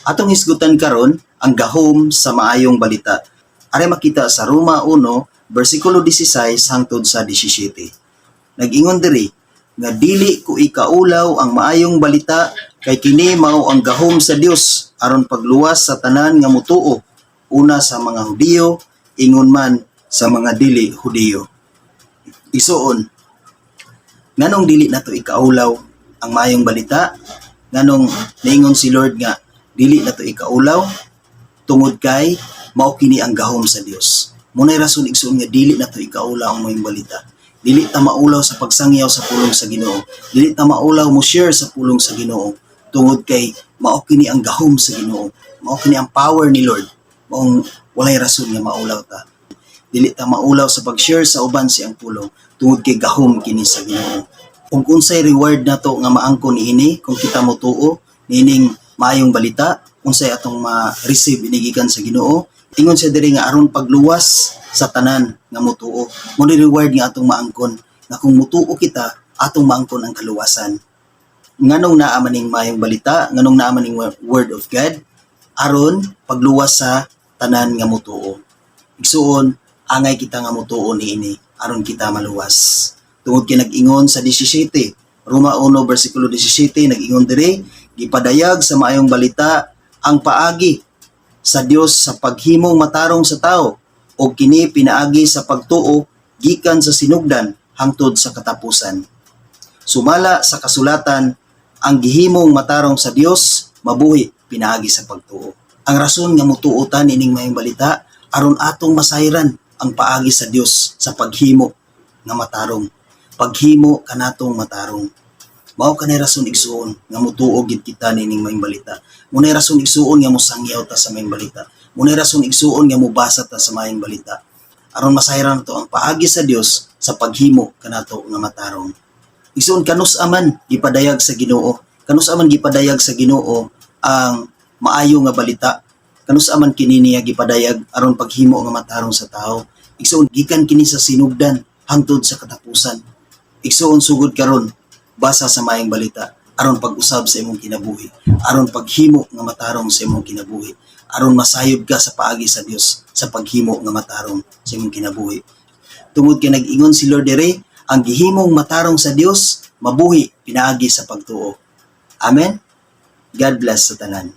Atong hisgutan karon ang gahom sa maayong balita. Aray makita sa Roma 1 bersikulo 16 hangtod sa 17. Nag-ingon diri nga dili ko ikaulaw ang maayong balita kay kini mao ang gahom sa Dios aron pagluwas sa tanan nga mutuo, una sa mga Hudiyo, ingon man sa mga dili Hudiyo. Igsuon, nganong dili nato ikaulaw ang maayong balita? Nganong niingon si Lord nga dili nato ikaulaw? Tungod kay mao kini ang gahom sa Dios. Munay rason, igsuon, nga dili nato ikaulaw ang maayong balita. Dili ta maulaw sa pagsangyaw sa pulong sa Ginoo. Dili ta maulaw mo share sa pulong sa Ginoo tungod kay mao kini ang gahom sa Ginoo. Mao kini ang power ni Lord. Maong walay rason nga maulaw ta. Dili ta maulaw sa pag-share sa uban sa iyang pulong tungod kay gahom kini sa Ginoo. Kung unsay reward nato nga maangkon niini kung kita motuo niining maayong balita, unsay atong ma-receive inigikan sa Ginoo? Ingon siya diri nga aron pagluwas sa tanan nga motuo. Mo ni reward nga atong maangkon nga kung motuo kita, atong maangkon ang kaluwasan. Nganong naa maning maayong balita? Nganong naa maning word of God? Aron pagluwas sa tanan nga motuo. Igsuon, angay kita nga motuo niini aron kita maluwas. Tungod kay nag-ingon sa 17, Roma 1 versikulo 17, nag-ingon diri, gipadayag sa maayong balita ang paagi sa Dios sa paghimong matarong sa tao ug kini pinaagi sa pagtuo gikan sa sinugdan hangtod sa katapusan. Sumala sa kasulatan, ang gihimong matarong sa Dios mabuhi pinaagi sa pagtuo. Ang rason nga mutuo ta niining maayong balita aron atong masayran ang paagi sa Dios sa paghimo nga matarong. Paghimo kanatong matarong. Mao kanay rason, igsuon, nga mutuo gid kita niining maayong balita. Munay rason, igsuon, nga mosangyaw ta sa maayong balita. Munay rason, igsuon, nga mobasa ta sa maayong balita. Aron masayran nato ang paagi sa Dios sa paghimo kanato nga matarong. Igsuon, kanus-a man gipadayag sa Ginoo? Kanus-a man gipadayag sa Ginoo ang maayo nga balita? Kanus-a man kini niya gipadayag aron paghimo nga matarong sa tao? Igsuon, gikan kini sa sinugdan hangtod sa katapusan. Igsuon, sugod karon, basa sa maayong balita aron pag-usab sa imong kinabuhi, aron paghimo nga matarong sa imong kinabuhi, aron masayod ka sa paagi sa Dios sa paghimo nga matarong sa imong kinabuhi. Tungod kay nag-ingon si Lord diri, ang gihimong matarong sa Dios mabuhi pinaagi sa pagtuo. Amen. God bless sa tanan.